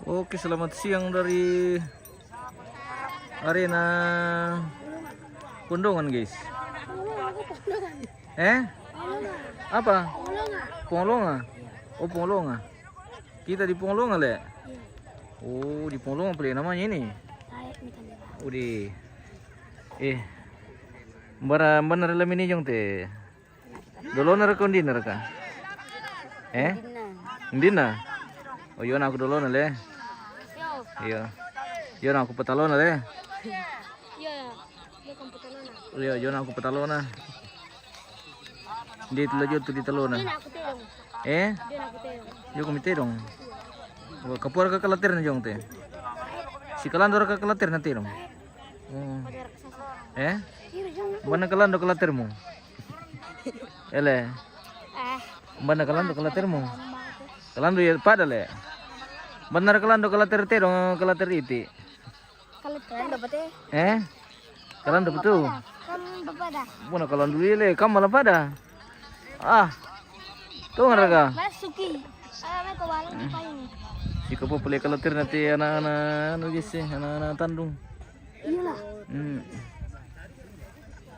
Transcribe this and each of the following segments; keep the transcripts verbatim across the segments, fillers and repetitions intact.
Oke, selamat siang dari arena Pondongan, guys. Eh? Apa? Pongolonga. Oh, Pongolonga. Kita di Pongolonga, le? Oh, di Pongolonga pale namanya ini. Udah. Eh. Bara, bara na rila minijong te. Dolona raka, undina raka? Eh? Undina. Oh, iyo na aku dolona le. Iyo. Iyo na aku patalona le. Iyo, iyo na aku patalona. Ndi tu la jotu di talona. Eh? Iyo ko mitedong. Wah, kapua raka kalaterna jong te. Si Kalando raka kalaterna tedong. Oh. Eh? Bara na Kalando kalatermu? Ele. Bara na Kalando kalatermu? Kalando ya pada le. Bara na Kalando kalater tedong, kalater iti. Kalando pate. Eh? Kalando patu. Kam bapada. Bara na Kalando ile, kam mala pada. Ah. Tuh ngaraga. Masuki. Ah, me ko walang di paling. Si kapua pale kalaterna te ana-ana anu, guys, eh, ana-ana tandung. Iyalah. Hmm.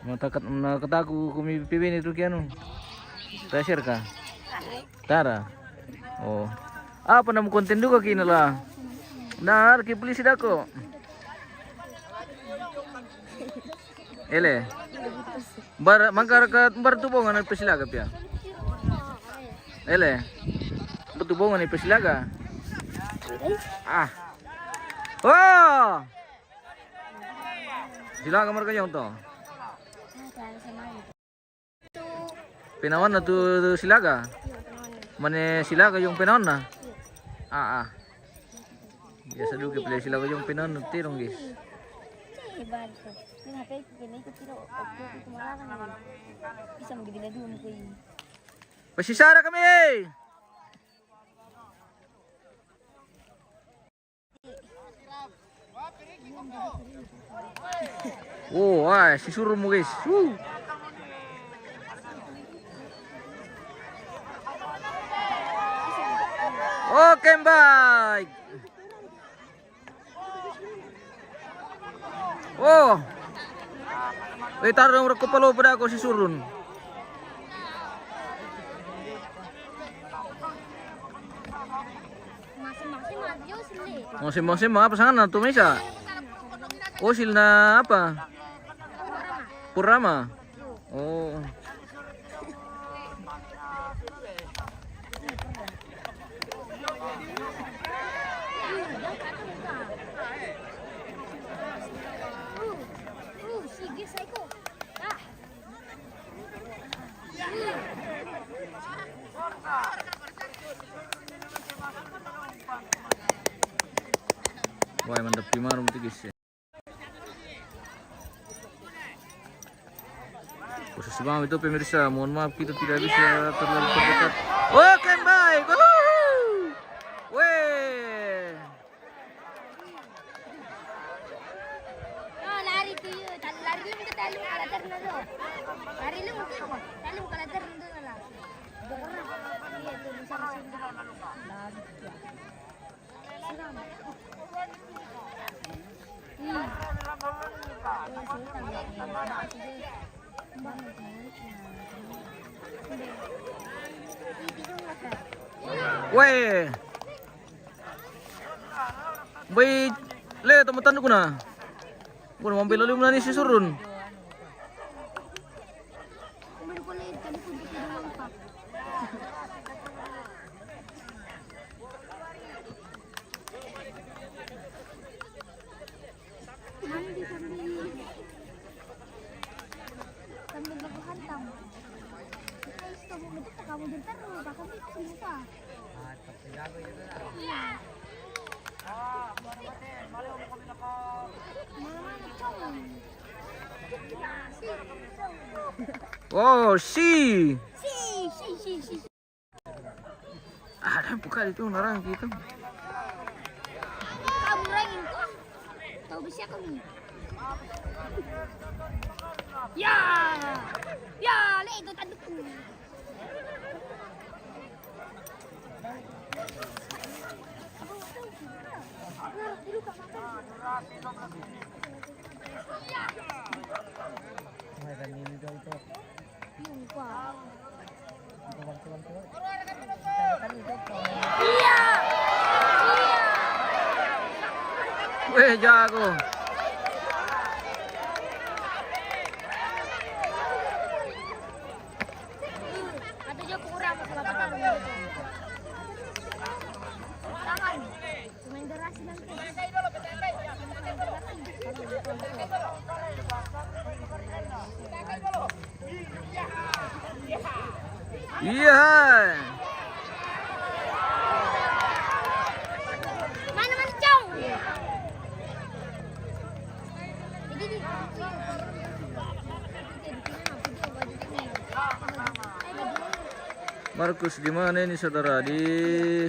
Matakat, na kataku kumi pibini tu kianu. Tasir ka? Tara. Oh. Apa namu konten juga kina la? Nar ki polisi dako. Ele. Bara, mangkara ka, bara tu bongan pesilaga pia. Ele. Bara tu bongan pesilaga. Ah. Oh. Silaga marka jong to. Penawanna tu, tu silaga. Mane silaga jong penawanna. Ah, ah. Biasa duka pale silaga jong penawanna tedong, guys. Pasisara kami. Oh, ah, si Surun mo, guys. Woo. Oh, kembay. Oh. Eh, tara raka palo pada ko si Surun. Masing-masing apa sangan na tu mesa? Osil na apa? Purama. Oh. Wah, mantap, Primaro, betul, guys. Posisi bang itu, pemirsa, mohon maaf, kita tidak bisa terlalu terdekat. Oh, kembali. Woo! Weh. Oh, lari tu, lari lu minta tali kalau terlalu. Lari lu minta tali kalau terlalu lah. Iya, tu bisa. Weh. Bai, le, tama tanduk na. Gua mau bela lu nani si Surun. Sambil baku hantam. Kita itu kamu bentar, kamu bentar, bahkan itu susah. Iya. Mana, mana, cowok. Oh, si. Si, si, si, si. Ada buka itu orang gitu. Kamu orang itu. Tahu besi aku nih. Ya. Ya, le itu tandukku. Weh, jago. Ada juga kurang, masalah pertahanan. Tangan. Pemain garasi nanti. Iya. Mana, mana, Cong? Jadi di Markus, di mana ini, saudara? Di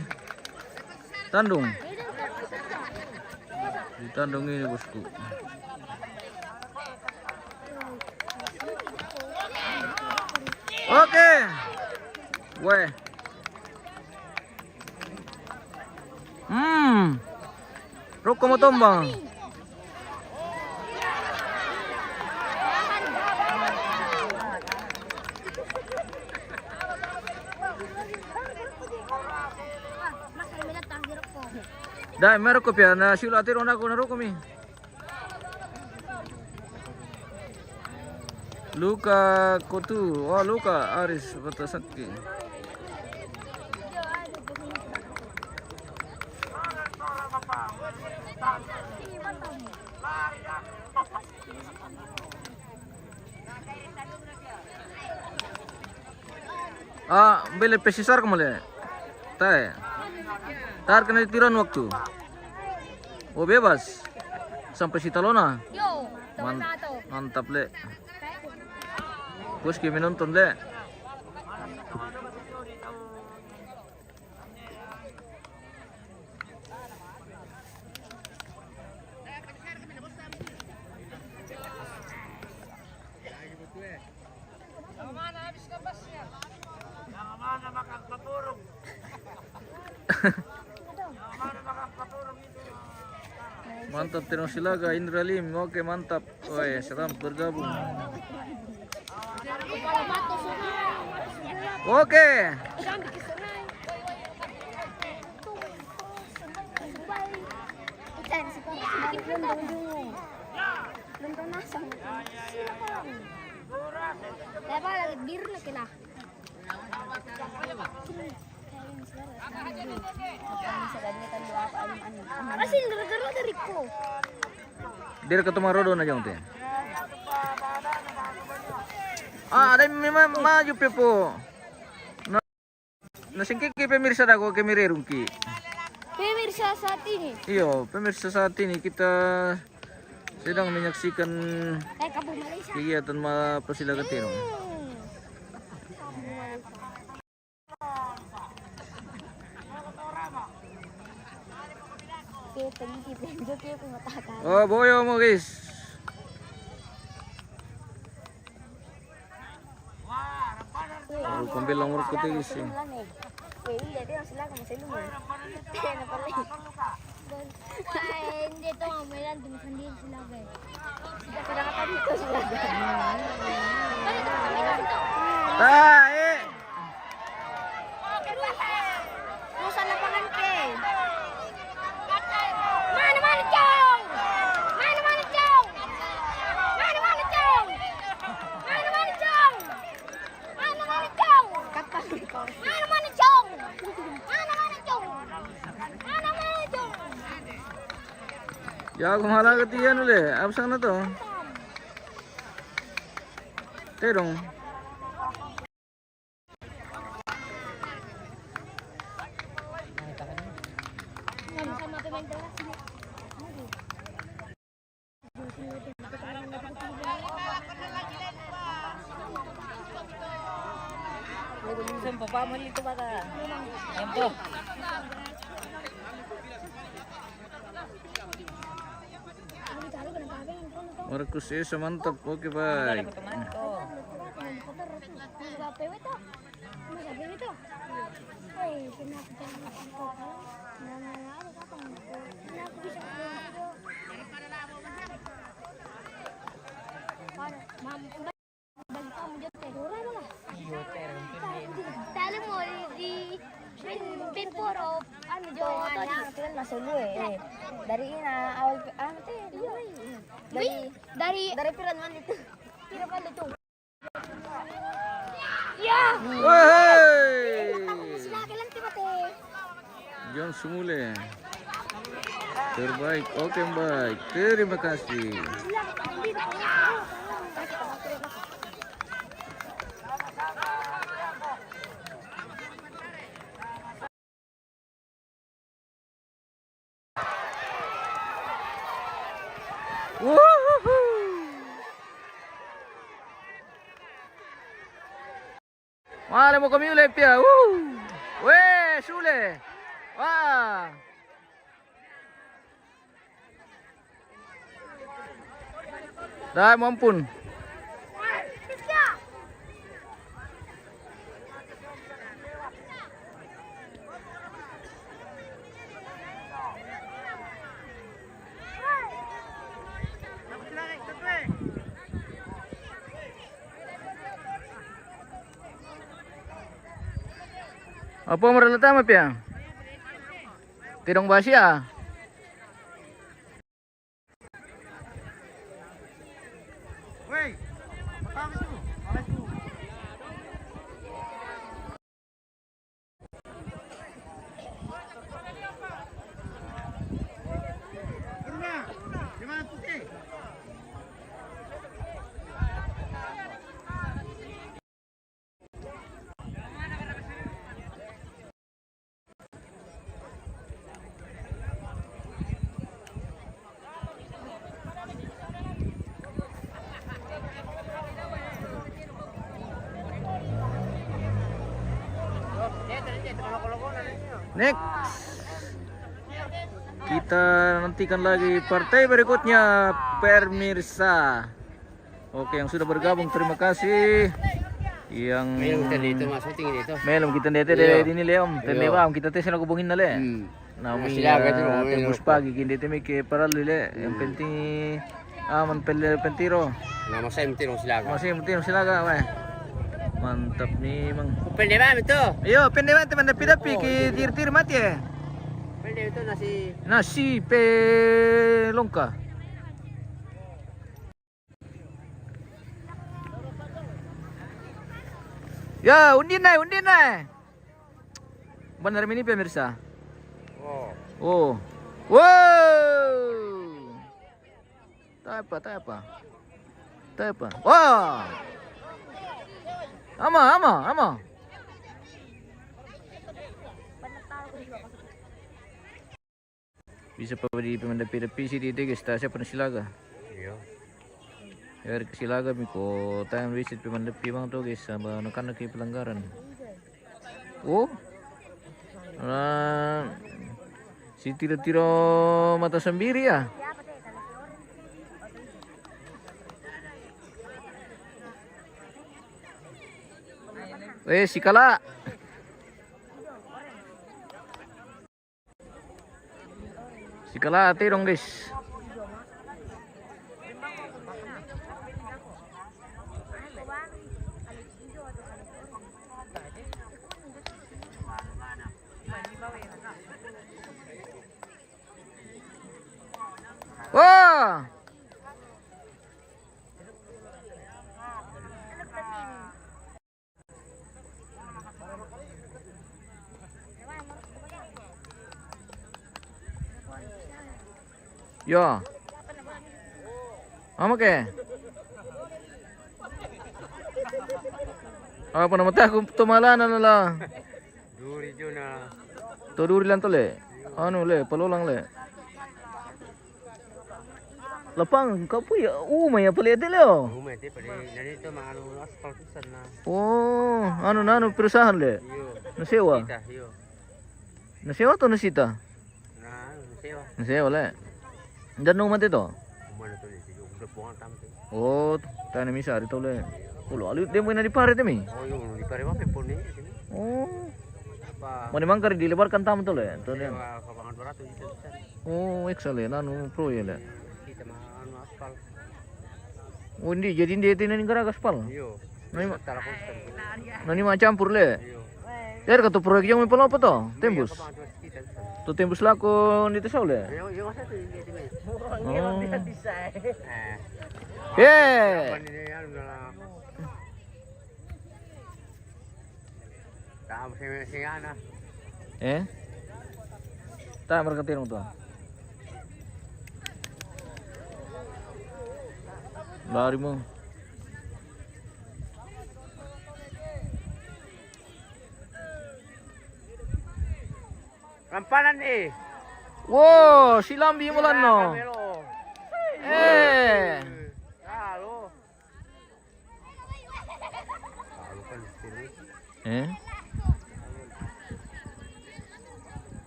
Tandung. Di Tandung ini, bosku. Oke. Weh. Hmm. Roko mo tombang. Dai, mero ko pia na siula tiro na ko na roko mi. Luka Kotu, oh, Luka Aris Batasaki. Ah, bele pesisar kemale. Tae. Tar kena tiran waktu. Oh, bebas. Sampai si Talona. Yo, Man- Talona to. Mantap, le. Bos, kami nonton, le. Mantap, Tino Silaga, Indra Lim. Oke, mantap. Woi, selamat bergabung. Oke. Asin gara-gara dari ko. Dire ka tuma rodo na jong te. Ah, ada memang maju pepo. Na, na singkiki pemirsa dako kami rerungki. Pemirsa saat ini. Iyo, pemirsa saat ini kita sedang menyaksikan Eh, Kampung Malaysia. Kegiatan ma Persilaka Tino. Hmm. Oh, boyo mo, guys. Baru kembali nomor ketiga sih. Weh, iya, dia masih lagi, masih lu. Dia apa lagi? Wah, dia tuh main tim sendiri sih, lah, Bang. Sudah, sudah kata itu, sudah. Tadi tuh kami di situ. Ah, eh. Rusak lapangan ke. Mana, mana, Cong? Mana, mana, Cong? Mana, mana, Cong? Mana, mana, Cong? Mana, mana, Cong? Mana, mana, Cong? Mana, mana, Cong? Mana, mana, Cong? Ya, aku malah ketian le. Apa sana tuh? Teh dong. Markus Esa, mantap. Oke, baik. Apa itu? Masa apa itu? Eh, kenapa jangan aku tahu? Nah, nah, nah, apa, apa, apa? Kenapa bisa aku tahu? Pada, mam-, bagi kamu jote. Jote, jote. Tadi mau di, di, pin, pin poro, anu, jote tadi. Masuk gue, eh. Dari ina, awal, anu, teh, iya. Dari, dari, dari Piran Mandi tuh. Piran Mandi tuh. Ya. Wahai. John Sumule. Terbaik, oke, baik. Terima kasih. Wuhuhu. Mare mo kami ule pia. Wuh. Weh, sule. Wah. Dai, mampun. Apa mereleta mapia? Tidong basia. Woi, apa itu? Apa itu? Kurma, gimana tuh, Teh? Next. Kita nantikan lagi partai berikutnya, pemirsa. Oke, yang sudah bergabung, terima kasih. Yang Melum kita di itu, Mas, syuting di itu. Melum kita di itu. Iya. Di ini, Leom. Iya. Tende bang, kita tes nak hubungin na, Le. Hmm. Nah, nah, mi, silaga, eh, itu, tembus pagi, gini, temi ke parallu, Le. Yang penting aman pelle pentiro. Nah, masai mentiro silaga. Masai mentiro silaga, weh. Mantap nih, Mang. Pende bang itu. Iyo, pende bang, teman, tapi, tapi, oh, ki, iya, tir-tir mati, eh. Pende itu nasi. Nasi pe longka. Ya, undi nai, undi nai. Benar ini, pemirsa. Oh. Oh. Wow. Tak apa, tak apa. Tak apa. Wah. Ama, ama, ama. Bisa pa di pemandapi-dapi si di, di, guys, ta siapa na silaga? Iya. Ya, ke silaga mi ko time visit pemandapi bang tu, guys, sama anak-anak ke pelanggaran. Oh. Nah, si tiro-tiro mata sambiri ya. Eh, si kala. Si kala tirong, guys. Wah. Yo. Ama ke? Apa nama teh, aku tu malah nana lah. Duri juna. Tu duri lan tu le. Anu le, palolang le. Lapang, kapu ya, uma ya pale te leo. Uma te pale, nani to ma anu aspal pisan na. Oh, anu, anu perusahaan le. Iyo. Nasewa. Sita, iyo. Nasewa atau nasita? Na, anu, nasewa. Nasewa le. Dan uma te to? Uma na to le, udah buang tam te. Oh, tani misa ari to le. Kulo alu demo ina di pare temi. Oh, iyo, di pare mape poni sini. Oh. Apa? Mani mangkari dilebarkan tamu tole. Tole. Iya, kabangan dua ratus juta bisa. Oh, eksa le, nanu pro ya le. Kita mah anu aspal. Oh, ndi jadi ndi itu nani gara aspal. Iyo. Nani ma, nani ma campur le. Iyo. Dari kata proyek yang mau apa to? Tembus. Iya, kabangan dua ratus juta bisa. To tembus lako ndi tesau le. Iyo, iyo, masa tu ini, ini. Oh. Iya, bisa. Eh. Ye. Apa ini, anu, dalam Tamu sing, sing ana. Eh? Ta mereka tirong to. Lari mo. Rampanan eh. Wo, si Lambi mulan no. Kamero. Eh. Halo. Eh?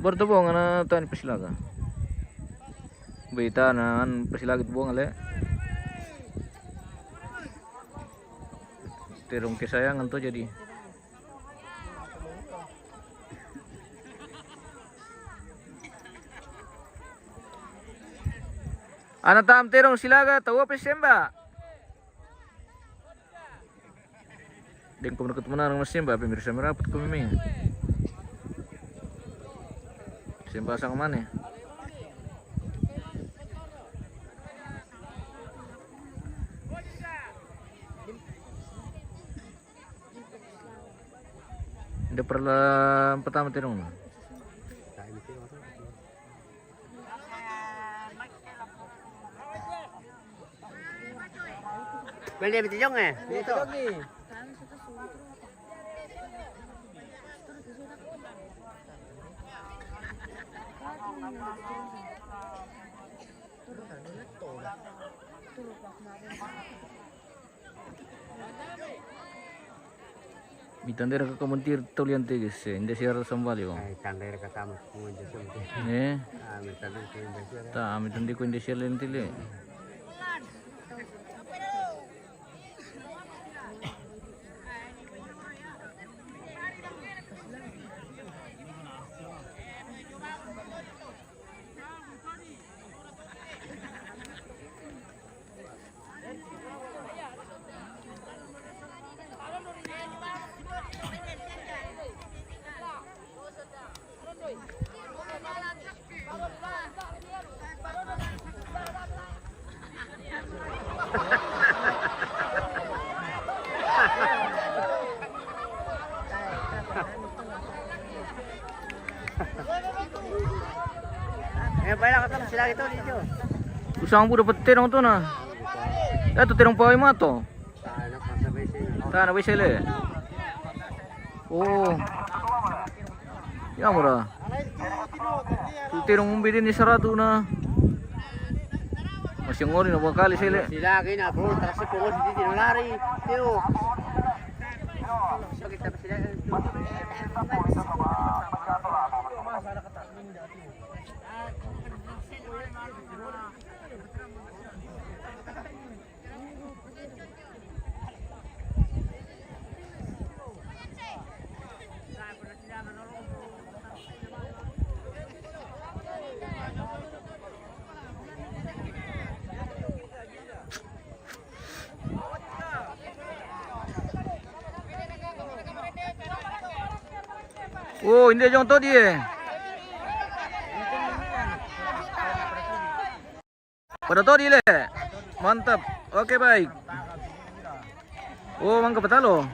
Bertubung ana tani Pasilaga. Beta na an Pasilaga tu bonga le. Terung kesayangan to jadi. Ana tam terung Silaga, tawa pe semba. Deng komu deket menang mas semba, pemirsa merapat kami mi. Semba sang mane? Nda perla pertama terung. Beli beti jong eh. Beti jong ni. Mi tandera ka komentir tolian teges, eh, inda siar sambali, oh. Ai, tandera ka tamu, semua inda siar. Eh? Ah, mi tandera ka inda siar. Ta, mi tandera ka inda siar lentile. Eh, baiklah, kata masih lagi tu, di situ. Usang bu dapat terong tu na. Ya tu terong pawai mato. Tana bisa le. Oh. Ya mura. Tu terong umbi ni saratu na. Masih ngori na bakali sele. Sila kena bro, terasa terus di sini lari. Tio. Kita masih lagi. Oh, ini jong todi eh. Pada todi le. Mantap. Oke, baik. Oh, mangga patalo.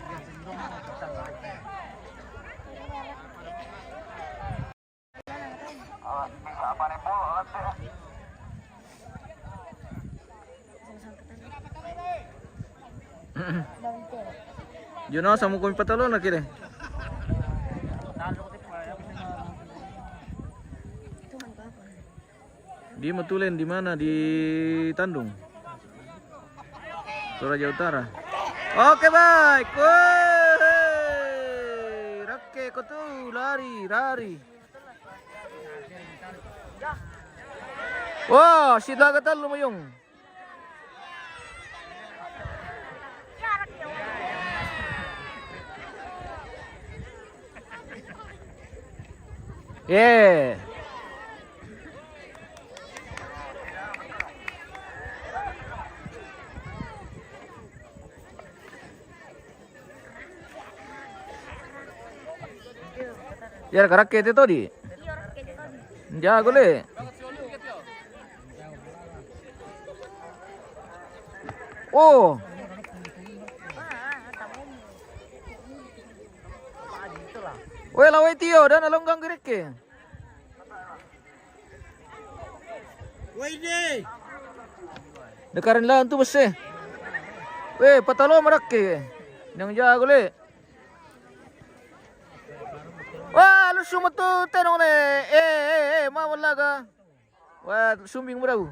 Jono sama kumi patalo na kire. Di Matulen, di mana? Di Tandung. Toraja Utara. Oke, baik. Woi. Rakke ko tu, lari, lari. Wah, si Daga talu mayung. Eh. Yara karakke te todi. Jago le. Oh. Weh, lawai tio, dan along gang gereke. Woi, de. Dekarin lawan tu bese. Weh, patalo marakke. Nang jago le. Wah, lu sumu tu tenong le. Eh, eh, eh, mau laga. Wah, sumbing berau.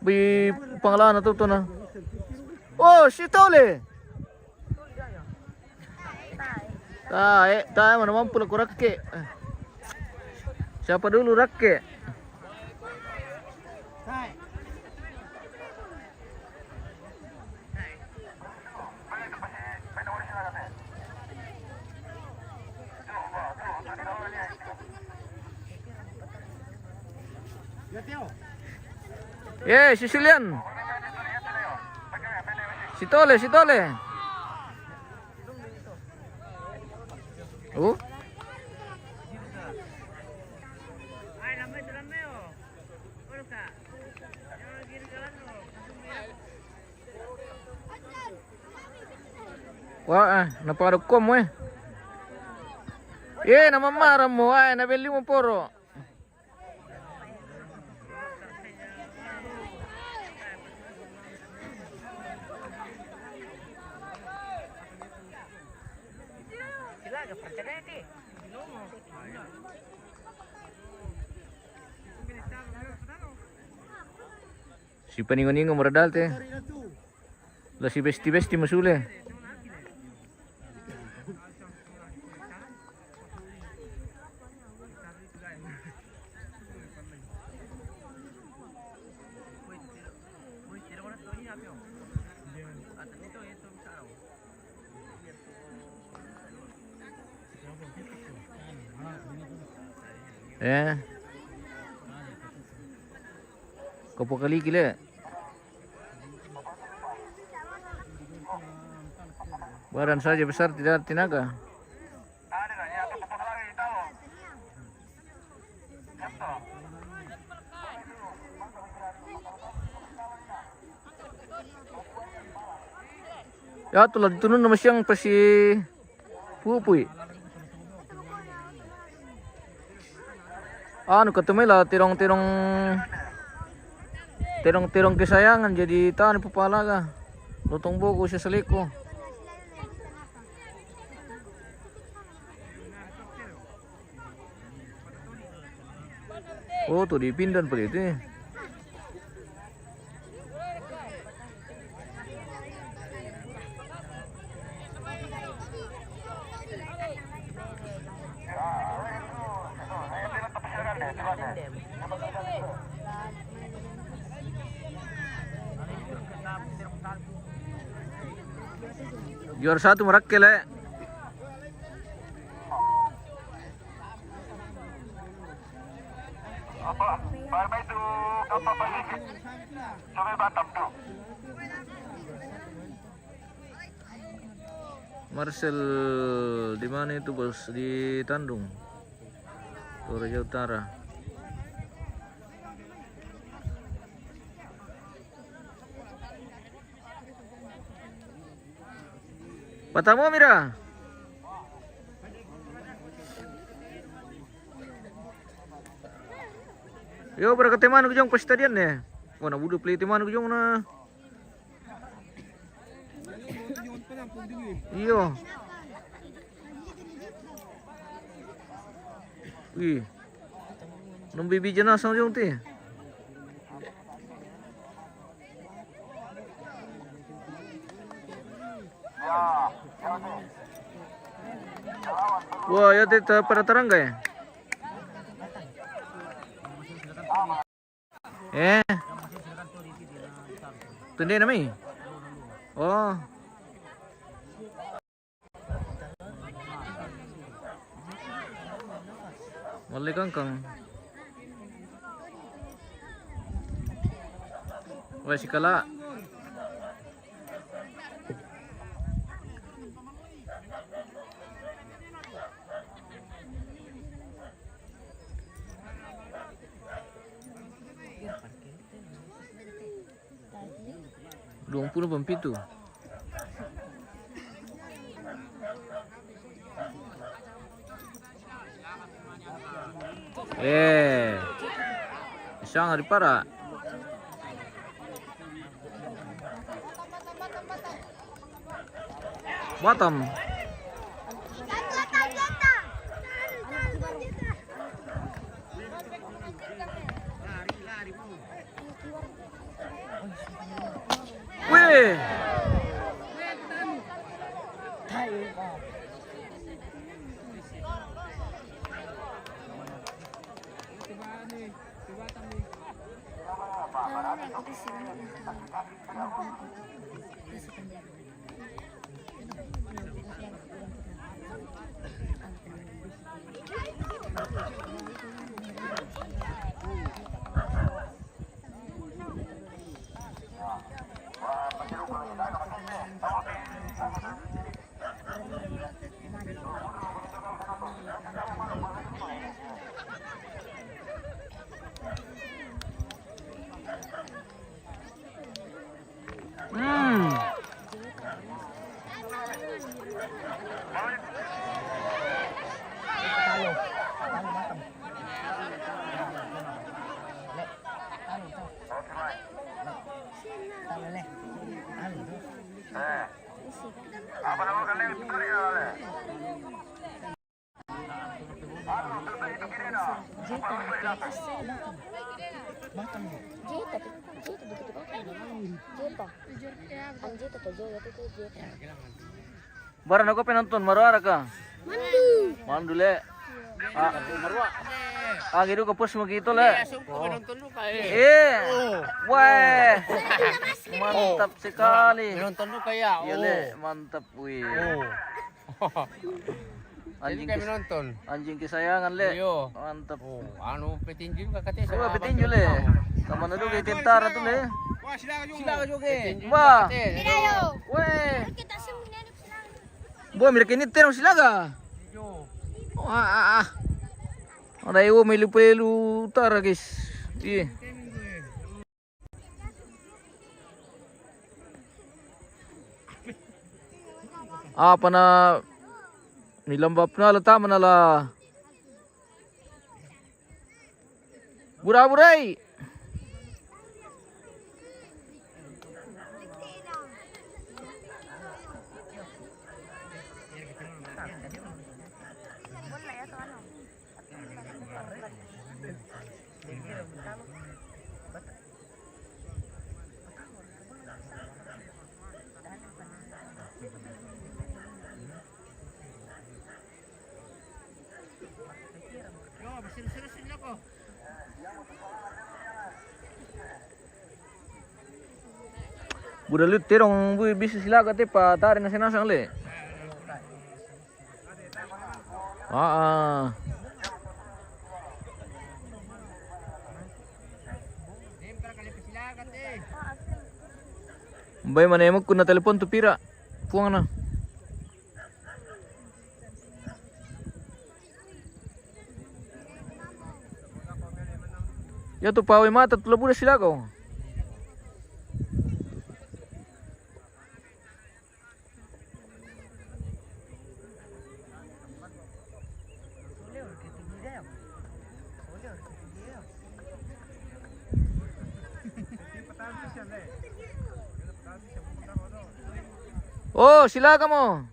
Bi pangalana tu tu na. Oh, si Tole. Tae, tae, mana mampu lah ku rakke. Siapa dulu rakke? Ye, si Sulian. Si Tole, si Tole. Oh. Wah, eh, napa ada kom, eh? Ye, nama marah mo, eh, na beli mo poro. Si paningo-ningo maradal te. La si besti-besti masule. Eh. Kopo kali kile. Badan saja besar, tidak ada tenaga. Ya, tulah ditunun nama siang pasi pupui. Anu, ketemu lah terong-terong, terong-terong kesayangan jadi tahan pupalaga. Lotong boku seseleko. Oh, tu dipindan pale tu. Juara satu Merakil, eh. Apa? Bye-bye tu kapal Pasifik. Sungai Batam tu. Marcel di mana itu, Bos? Di Tandung, Toraja Utara. Patamu mira. Yo, berkata mana kujong pas stadion ne? Wana budu play te mana kujong na. Iyo. Wih. Nung bibi jenasa jong ti. Wah, ya ti pada tarangga ya. Eh. Tunde nami. Oh. Wala' kangkang. Wala' si kala'. Duwangpulo pa ampitu. Eh. Siyang ari para. Bottom. Weh. Hmm. Jeta, Jeta, Jeta, Jeta, Jeta. An Jeta to Joy, atu to Jeta. Bara nako penonton, maruara ka? Mandu. Mandu le. Ah, ah, gitu ka pos mo kito le. Eh, weh. Mantap sekali. Menonton juga ya. Iya le, mantap. Wih. Anjing kami kes-, nonton. Anjing kesayangan le. Iyo. Mantap. Oh, anu, petinju juga katanya. Wah, sama petinju le. Sama nado ke tentara tu le. Wah, sila juga. Petinju juga katanya. Weh. Buah, mira kini terong silaga. Iyo. Wah, ah, ah. Ada iwo melu pelu utara, guys. Iya. Apa na nilambap na la tama na la. Bura-burai. Buda lu terong bu bisa silaga te pa tari nasa-nasa le. Ah, ah. Bai mana emang kuna telepon tu pira. Puang na. Ya tu pawe mata tu labu da silaga. Oh, silaga mo.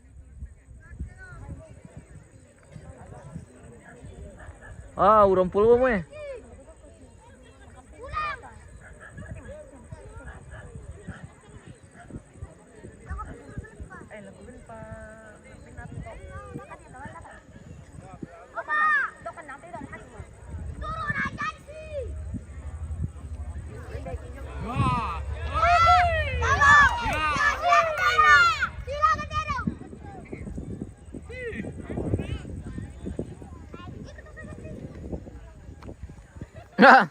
Ah, urang puluh mo eh. Ha!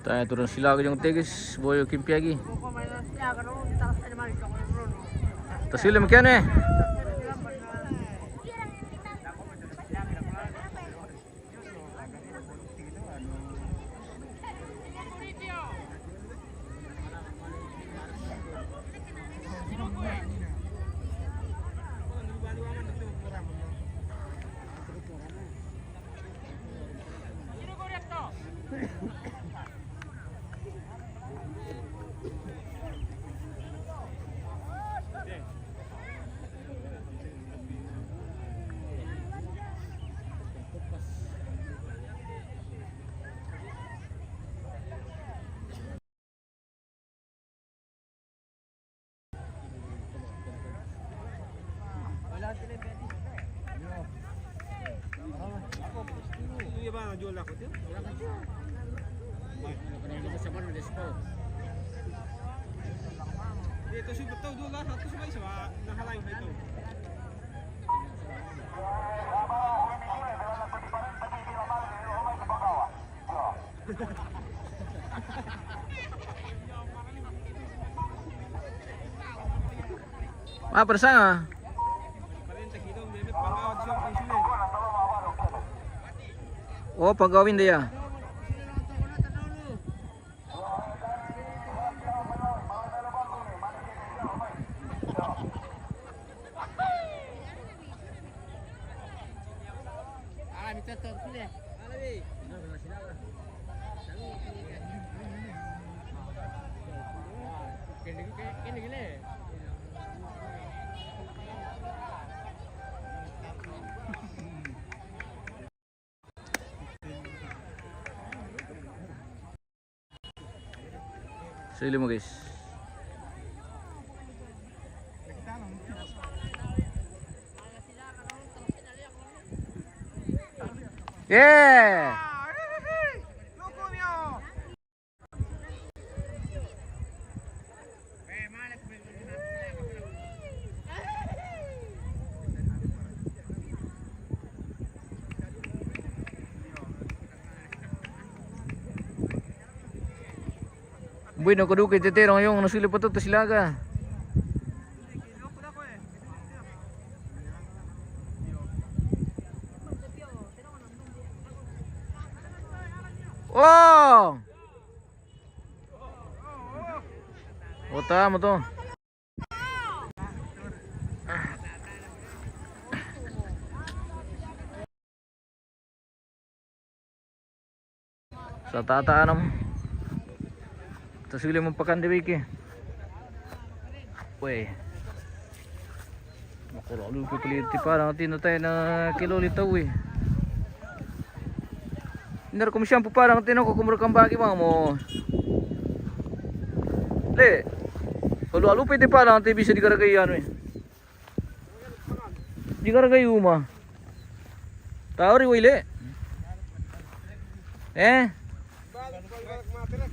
Tae, turun sila ke jong tegis, boyo kimpiagi. Tasile makian eh. Ah, persanga. Oh, pagawin dia. Sili mo, guys. Yeah! Bueno, ko duke te terong yong, no sili pa to, to silaga. Oh! Ota mo to. Sa tata anam. Tasuli mo pakan de bike. Weh. Makuro lu pipili ti parang ti na tayo na kilo litaw eh. Inar ko masyam po parang ti na ko kumuro kang bagi mo mo. Le. Kalu alu pwede parang ti bisa di karagay ano eh. Di karagay uma. Tao ri wile. Eh?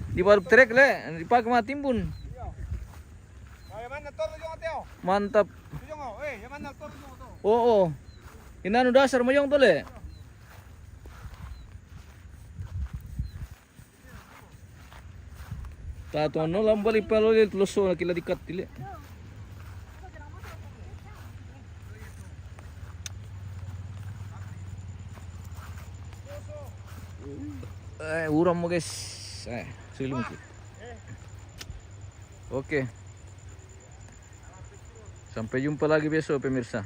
Di balok trek le, di pag matimbun. Mantap. Oo. Inanu dasar mayong to le. Tato no lambali palo le loso na kila dikat tile. Eh, uram mo guys. Eh, silung ki. Oke. Sampai jumpa lagi besok pemirsa.